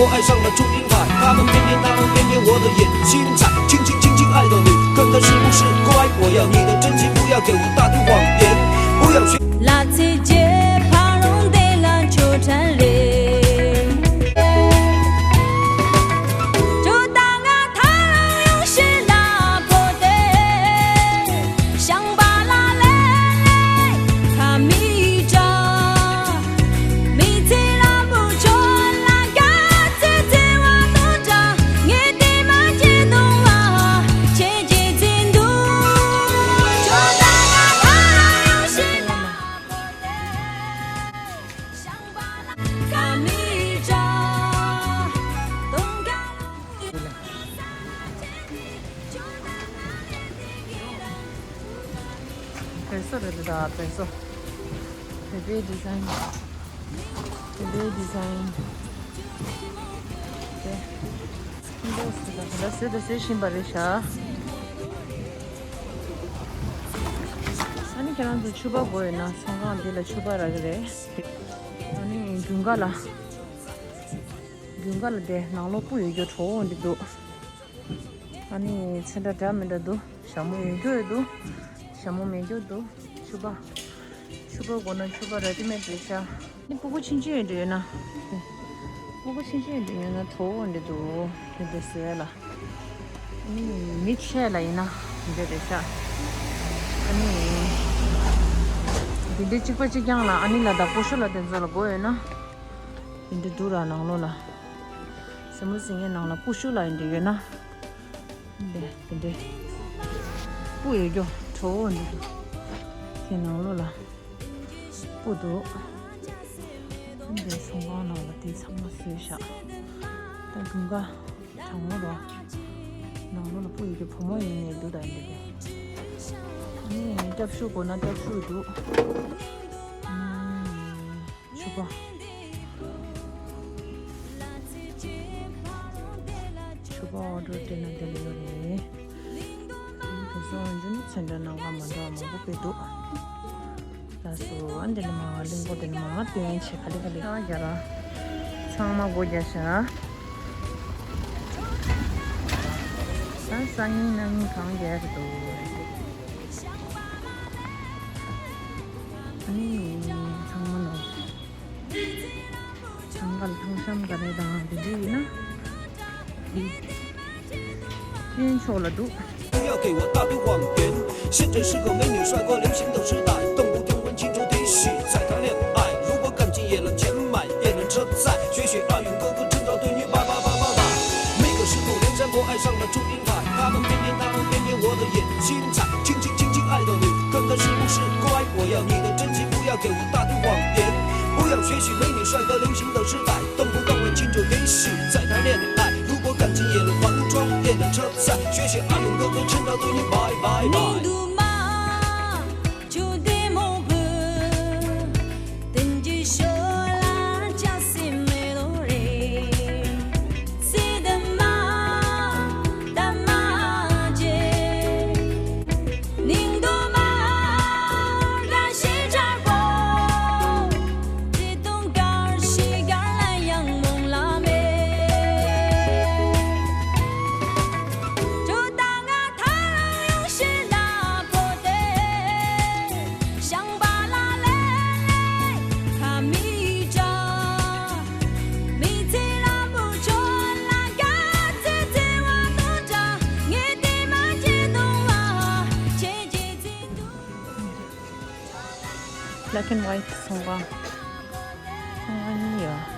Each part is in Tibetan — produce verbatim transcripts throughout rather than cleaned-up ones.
我爱上了祝英台，他们天天，他们天天，我的眼睛在轻轻轻轻爱着你，看看是不是乖。我要你的真心，不要给我大的谎言，不要去。ལ་ཚེ་རྗེ་ཕ་རོང་དེ་ལ་ཆོ་འཕྲུལ་རེད། ཇོ་ད་ང་ཐང་ཡོང་ཤེས་ན་པོ་དེ། ཤང་པ་ལ་ལེ་ཁ་མི་ཅག་མི་ཚེ་རབ་བུ་ཆོ་ལ་ག་ཚེ་ཚེ་བ་དུ་ཅག་ངས་དེ་མ་བྱེད་དུང་བ་ཆེ་ཆེ་ཚེ་འདུག་ཇོ་ད་ང་ཐང་ཡོང་ཤེས་ན་པོ་དེ། བེ་སོ་རེད་ད། བེ་སོ། བེ་བེ་ཌི་ཛའིན། བེ་བེ་ཌི་ཛའིན། དེ། ཁྱིམ་པོ་སུ་དང་ག་ལ་བཟོས་དང་བཟོ་བཞིན་པ་རེད་ཤག་ཨ་ནི་ཁྱེད་རང་ཚོ་ཕྱུ་པ་དགོས་ཡོད་ན་ཚོང་ཁང་འདི་ལ་ཕྱུ་པ་རག་གི་རེད། ཨ་ནི་དགུན་ཁ་ལ། དགུན་ཁ་ལ་དེ་ནང་ལོགས་སྤུ་ཡོད་རྒྱུ་བྲོ་བོ་འདི་འདུག་ཨ་ནི་ཚེ་འདྲ་འདྲ་མི་འདྲ་འདུག་ཞྭ་མོ་ཡོད་རྒྱུ་ཡོད་འདུག་ཞྭ་མོ་མེད་རྒྱུ་འདུག་ཕྱུ་པ། ཕྱུ་པ་དགོས་ན་ཕྱུ་པ་རེ་ཌི་མེད་རེད་ཤག་ཨ་ནི་སྤུ་གུ་ཆུང་ཆུང་ཡོད་འདྲ་ཡོད་ན། སྤུ་གུ་ཆུང་ཆུང་འདྲ་ཡོད་ན་བྲོ་བོ་འདྲ་འདུག་དེ་འདྲ་ཟེར་ལ། ཨ་ནི་མི་ཆེ་ལ་ཡིན་ན་འདི་འདྲ་རེད་ཤག་ཨ་ནི་འདི་འདྲ་གཅིག་པ་གཅིག་རྐྱང་ལ་ཨ་ནི་ལ་དྭགས་པོ་ཤོ་ལ་དེ་ཚོ་ལ་དགོས་ཡོད་ན། འདི་འདྲ་འདུག་ར་ནང་ལོགས་ལ། སེ་མོ་སེ་ངའི་ནང་ལ་སྤུ་ཤུ་ལ་ཡིན་འདྲ་ཡོད་ན། འདི་འདི་འདྲ། སྤུ་ཡོད་རྒྱུ་བྲོ་བོ་འདི་འདུག་དེ་ནང་ལོགས་ལ། སྤུ་འདུག་འདི་ཚོང་ཁང་ནང་ལ་དེ་ཚང་མ་བཟོས་བཞག་ད་དགུན་ཁ་གྲང་མོ་རོ། ནང་ལོགས་ལ་སྤུ་ཡོད་རྒྱུ་བུ་མོ་ཡིན་ནས་འདུག་ད་འདི་འདི། ཨ་ནི་སྐྱབས་ཤུག་དགོས་ན་སྐྱབས་ཤུག་འདུག་ཕྱུ་པ། ཕྱུ་པ་ཨོ་ཌར་སྤྲད་ན་བདེ་ལེ་ཡོད་རེད། དེ་ཚོ་འོན་ཀྱང་ཚོན་ཁྲ་ནང་ཁ་མ་འདྲ་བ་མང་པོ་སྤྲད་འདུག་ད་སུ་ཨ་འདི་ནི་མ་གླིང་སྐོར་དེ་ནི་མ་སྟོན་བྱེད་ག་ལེ་ག་ལེ་ཨ་རྒྱ་ར། ཚང་མ་སྒོ་རྒྱག་ཤག་ད་སང་ཉིན་གནངས་ཉིན་གང་རྒྱག་གི་འདུག་ཨ་ནི་ཚང་མ་ནོར། ཚང་ག་ལ་ཐང་ཤམ་ག་རེ་དང་དེ་འདྲ་ཡིན་ན། དེ་ཕྱོགས་ལ་འདུག不要给我大堆谎言，现在是个美女帅哥流行的时代，动不动问清楚底细再谈恋爱。如果感情也冷钱买也能车载，学学阿勇哥哥趁早对你拜拜拜拜拜。每个师徒连山过爱上了祝英台，他们天天他们天天我的眼睛在轻轻轻轻爱着你，看看是不是乖。我要你的真心，不要给我大堆谎言，不要学习美女帅哥流行的时代，动不动问清楚底细再谈恋爱。如果感情也能还装也能车载，学学阿勇哥哥趁早对你拜拜拜。Black and white ཚོང་ཁང་། ཚོང་ཁང་གཉིས་ཡོད།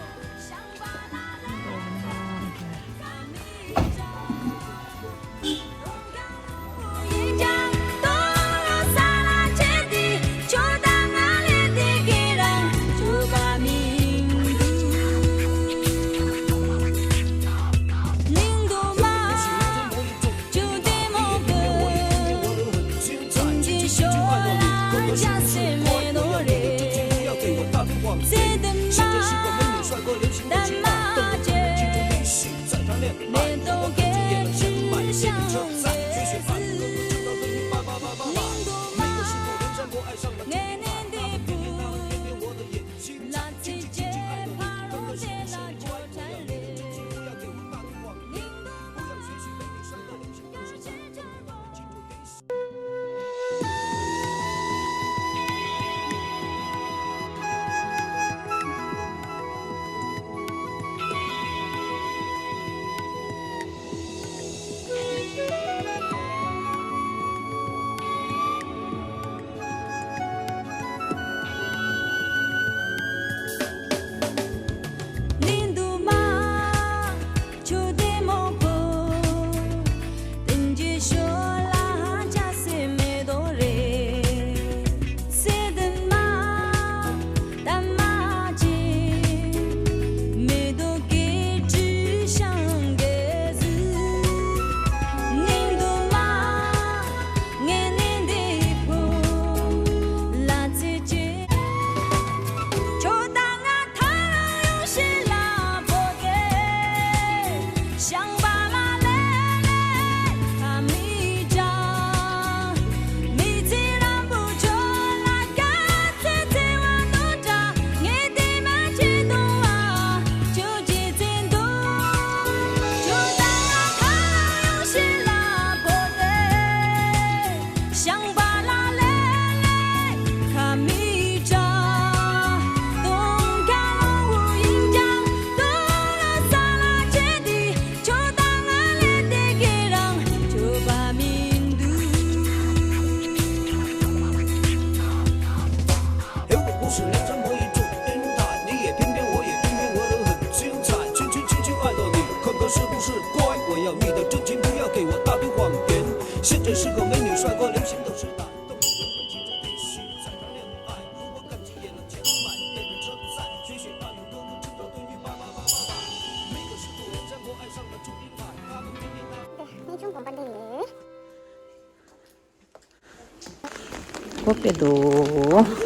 པོ་དཔེ་འདུག